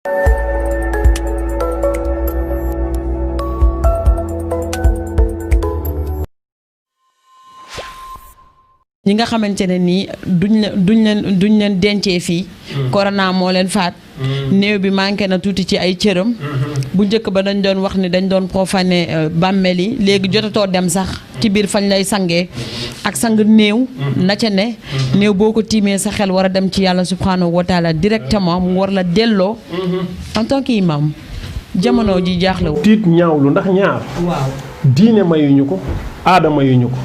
ñi nga xamante ne nii duñ leen dencee fii corona moo leen faat néew bi manqué na tuuti ci ay cëram bu njëkk ba dañ doon wax ni dañ doon profané bàmmeel yi léegi jotatoo dem sax ci biir fañ lay sangee ak sang néew na ca ne néew boo ko tiimee sa xel war a dem ci yàlla subhanahu wa taala directement mu war la delloo en tant que imam jamono ji jaaxle tiit ñaawlu ndax ñaar diine mayuñu ko aada mayuñu ko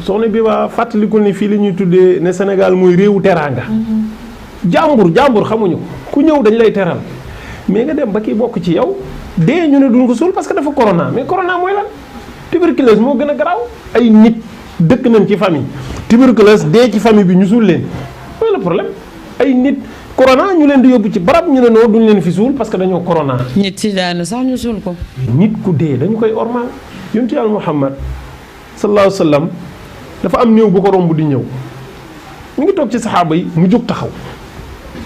soxna bi waa fàttalikul ni fii li ñuy tuddee ne Sénégal muy réewu teraanga jàmbur xamuñu ku ñëw dañ lay teral mais nga dem ba kii bokk ci yow dee ñu ne duñ ko suul parce que dafa corona mais corona mooy lan tuberculose moo gën a garaaw ay nit dëkk nañ ci famille tuberculose dee ci famille bi ñu suul leen mooy le problème ay nit corona ñu leen di yóbbu ci barab ñu ne noo duñ leen fi suul parce que dañoo corona. nit si daana sax ñu suul ko. nit ku dee dañu koy ormal yonent Yàlla Muhammad sallallahu alayhi wa sallam dafa am néew bu ko romb di ñëw ñu ngi toog ci saxaaba yi mu jóg taxaw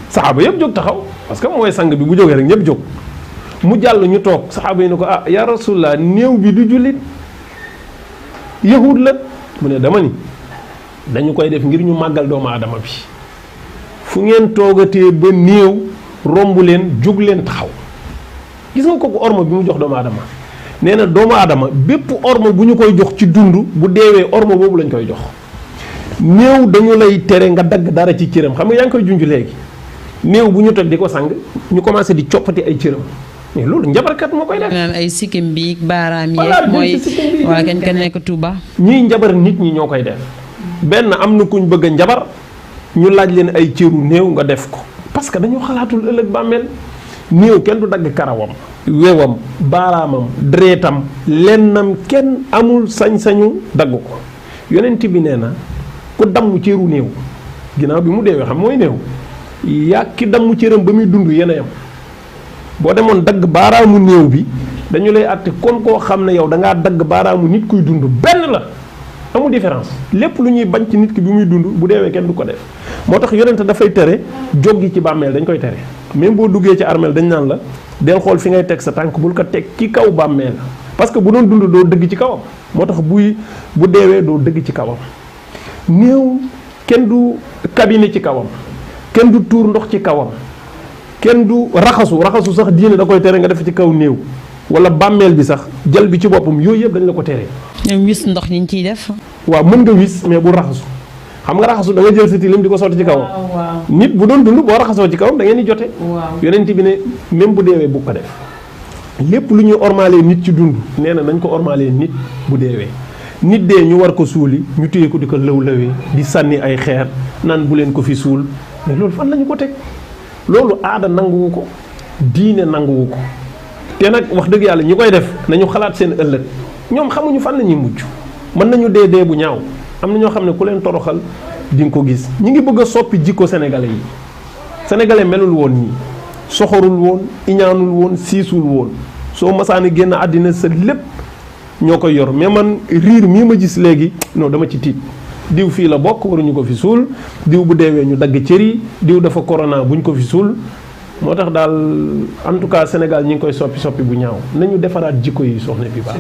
saxaaba yëpp jóg taxaw parce que mooy sang bi bu jógee rek ñëpp jóg mu jàll ñu toog saxaaba yi ne ko ah ya rasulullah néew bi du jullit yahud la mu ne dama ni dañu koy def ngir ñu màggal doomu aadama bi fu ngeen toogatee ba néew romb leen jóg leen taxaw gis nga kooku orma bi mu jox doomu aadama nee na doomu aadama bépp orma bu ñu koy jox ci dund bu deewee orma boobu lañ koy jox néew dañu lay tere nga dagg dara ci cëram xam nga yaa ngi koy junj léegi néew bu ñu toj di ko sang ñu commencé di coppati ay cëram mais loolu njabarkat moo koy def. naan ay sikkim bi baaraam yi mooy waa kañ ka nekk Touba. ñiy njabar nit ñi ñoo koy def benn am na kuñ bëgg a njabar ñu laaj leen ay cëru néew nga def ko parce que dañoo xalaatul ëllëg bàmmeel néew kenn du dagg karawam wewam baaraamam deretam lennam kenn amul sañ-sañu dagg ko yonent bi nee na ku damm cëru néew ginnaaw bi mu deewee xam mooy néew yaa ki damm cëram ba muy dund yéen a yam boo demoon dagg baaraamu néew bi dañu lay àtte kon koo xam ne yow da ngaa dagg baaraamu nit kuy dund benn la amul différence lépp lu ñuy bañ ci nit ki bi muy dund bu deewee kenn du ko def moo tax yonent dafay tere joggi ci bàmmeel dañ koy tere même boo duggee ci armeel dañ naan la del xool fi ngay teg sa tànk bul ko teg ci kaw bàmmeel parce que bu doon dund doo dëgg ci kawam moo tax bu deewee doo dëgg ci kawam néew kenn du cabinet ci kawam kenn du tuur ndox ci kawam kenn du raxasu sax diine da koy tere nga def ci kaw néew wala bàmmeel bi sax jël bi ci boppam yooyu yëpp dañ la ko tere. ñoom wis ndox ñu ciy def. waaw mën nga wis mais bu raxasu xam nga raxasu da nga jël sa tilim di ko sotti ci kawam. nit bu doon dund boo raxasoo ci kawam da ngeen di jote. yonent bi ne même bu deewee bu ko def lépp lu ñuy ormalee nit ci dund nee na nañ ko ormalee nit bu deewee. nit dee ñu war ko suuli ñu téye ko di ko lëw-lëwee di sànni ay xeer naan bu leen ko fi suul mais loolu fan lañu ko teg loolu aada nanguwu ko diine nanguwu ko te nag wax dëgg yàlla ñi koy def nañu xalaat seen ëllëg ñoom xamuñu fan la ñuy mujj mën nañu dee bu ñaaw am na ñoo xam ne ku leen toroxal di nga ko gis ñi ngi bëgg a soppi jikko sénégalais yi sénégalais melul woon nii soxorul woon iñaanul woon siisul woon soo masaani génn àddina sa lépp ñoo koy yor mais man riir mii ma gis léegi non dama ci tiit diw fii la bokk waruñu ko fi suul diw bu deewee ñu dagg cër yi diw dafa corona buñ ko fi suul moo tax daal en tout cas Sénégal ñi ngi koy soppi bu ñaaw nañu defaraat jikko yi soxna bi baax